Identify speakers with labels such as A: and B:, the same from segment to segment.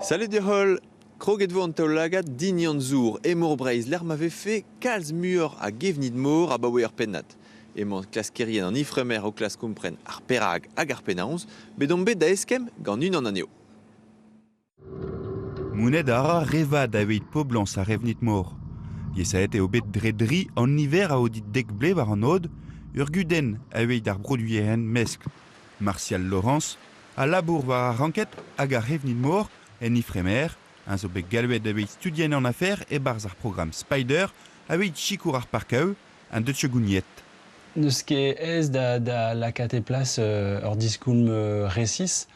A: Salut deoc'h-holl! Kroget vo an taol-lagad Dignan-Zour e Mor Breizh lec'h ma vefe kalz muioc'h a gevnid-mor abaoe ur pennad. Emañ klaskerien an Ifremer o klask kompren ar perag hag ar penaos, bet omp bet da eskemm gant unan anezho.
B: Monet a ra re vat aveit poblañs ar evnid-mor. Liesaet eo bet dre dri an niver a aodit dek vloaz war an aod, ur gudenn aveit ar broduerien meskl. Martial Laurence a labour war ar ranked hag ar evnid-mor en Ifremer, eñ zo bet galvet aveit studiañ an afer e-barzh ar programm Spider aveit sikour ar parkaoù an deus gouniet.
C: N'eus ket aes da, da lakaat e plas ur diskoulm resis.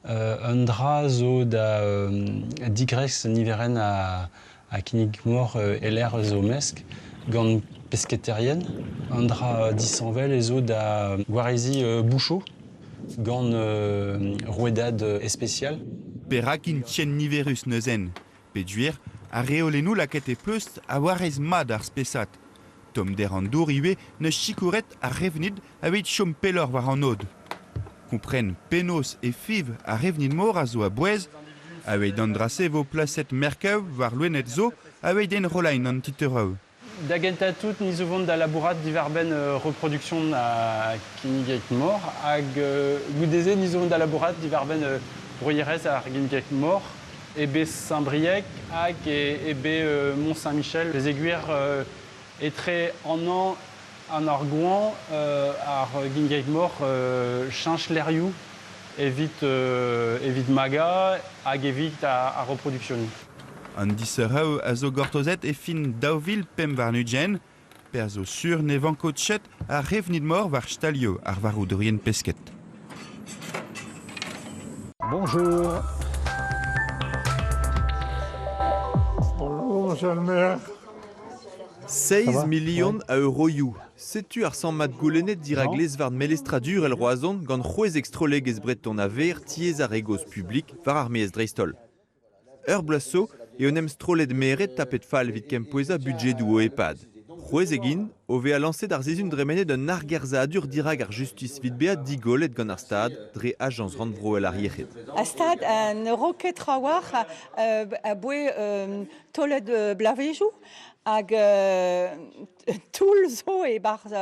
C: Un dra zo da digresk niverenn a, a kinnig-mor e-lec'h eus o mesk gant pesketaerien. Un dra disheñvel ez zo da gwareziñ bouchoù gant rouedad espesial.
B: Perak int ken niverus neuzen? Peogwir ar reolennoù lakaet e pleustr a warez mat ar spesad. Tommder an dour ivez 'neus sikouret ar c'hevnid aveit chom pelloc'h war an aod. Kompren penaos e fiñv ar c'hevnid-mor a zo a-bouez aveit an dra-se e vo plaset merkaoù war loened zo aveit enrollañ an titouroù.
C: Da gentañ tout, ni zo vont da labourat diwar-benn reproduction ha kinnigeg-mor hag goude-se ni zo vont da labourat diwar-benn broierezh ar ginnigeg-mor e bez Saint-Brieuc hag e bez Mont-Saint-Michel. Peogwir etre an hañv an ar goañv ar ginnigeg-mor cheñch lec'hioù evit evit magañ hag evit ar reproduction.
B: An diseurioù a zo gortozet e fin 2025. Perzh zo sur ne vanko ket ar c'hevnid-mor war stalioù ar varoudurien pesked.
D: Bonjour.
E: Bonjour, monsieur le maire.
A: 6 milion a euroioù. Setu ar sammad goulennet dirak lez-varn melestradurel Roazhon gant c'hwezek strollegezh breton a ver tiez ar re gozh publik war ar maez dreist-holl. Ur bloaz zo eo en em strollet meret tapet fall evit kempouezañ budjedoù o EHPAD. C'hwezek int o vezañ lañset ar sizhun dremenet un argerzhadur dirak ar justis evit bezañ digollet gant ar Stad dre Ajañs rannvroel ar yec'hed.
F: Ar Stad ne ro ket trawalc'h aboe taolet bloavezhioù hag toull zo e-barzh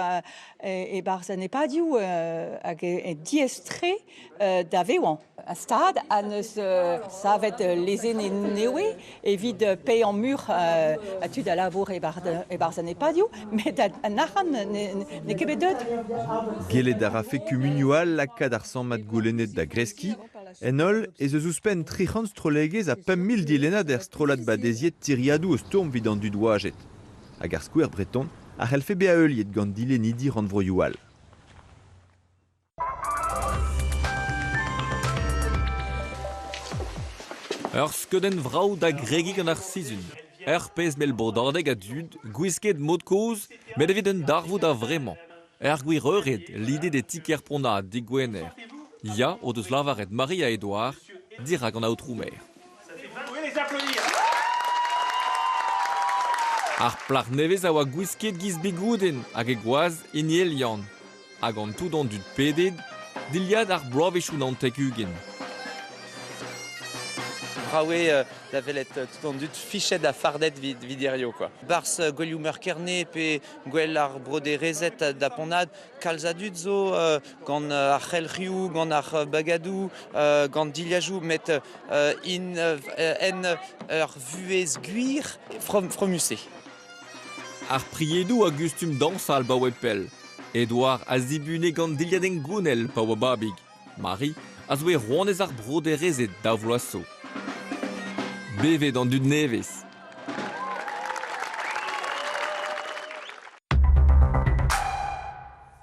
F: e-barzh an EHPADioù hag diaes-tre da vevañ. Ar Stad a neus savet lezennoù nevez evit paeañ muioc'h a tud a labour e-barzh an EHPADioù, met an arc'hant n'eo ket bet deuet.
A: Gellet a rafe kumunioù all lakaat ar sammad goulennet da greskiñ. En holl ez eus ouzhpenn 300 strollegezh ha 5 000 dilennad er strollad badeziet tiriadoù o stourm evit an dud oajet. Hag ar skouer breton a c'hellfe bezañ heuliet gant dilennidi rannvroioù all.
G: Ur skeudenn vrav da gregiñ gant ar sizhun. Ur pezh mell bodadeg a dud gwisket mod-kozh met evit un darvoud a-vremañ. Er gwir eured lidet e ti-kêr Pont-Aven digwener. Ya o deus lavaret Maria Edouard dirak an aotrou maer. Ar plac'h nevez a oa gwisket giz Bigoudenn hag he gwaz hini Elian. Hag an tout an dud pedet, dilhad ar bloavezhioù 99.
H: Brav eo da welet tout an dud fichet ha fardet evit hiziv quoi. Barzh gouelioù meur Kerne pe gwell ar broderezed da Pont-Aven, kalz a dud zo gant ar c'helc'hioù, gant ar bagadoù, gant dilhajoù, met in en ur vuhez gwir fromus eo.
G: Ar priedoù a gustum dañsal 'baoe pell. Edouard a zibune gant dilhad hengounel pa oa babig. Marie a zo e rouanez ar broderezed da vloaz zo. Bevet an dud nevez.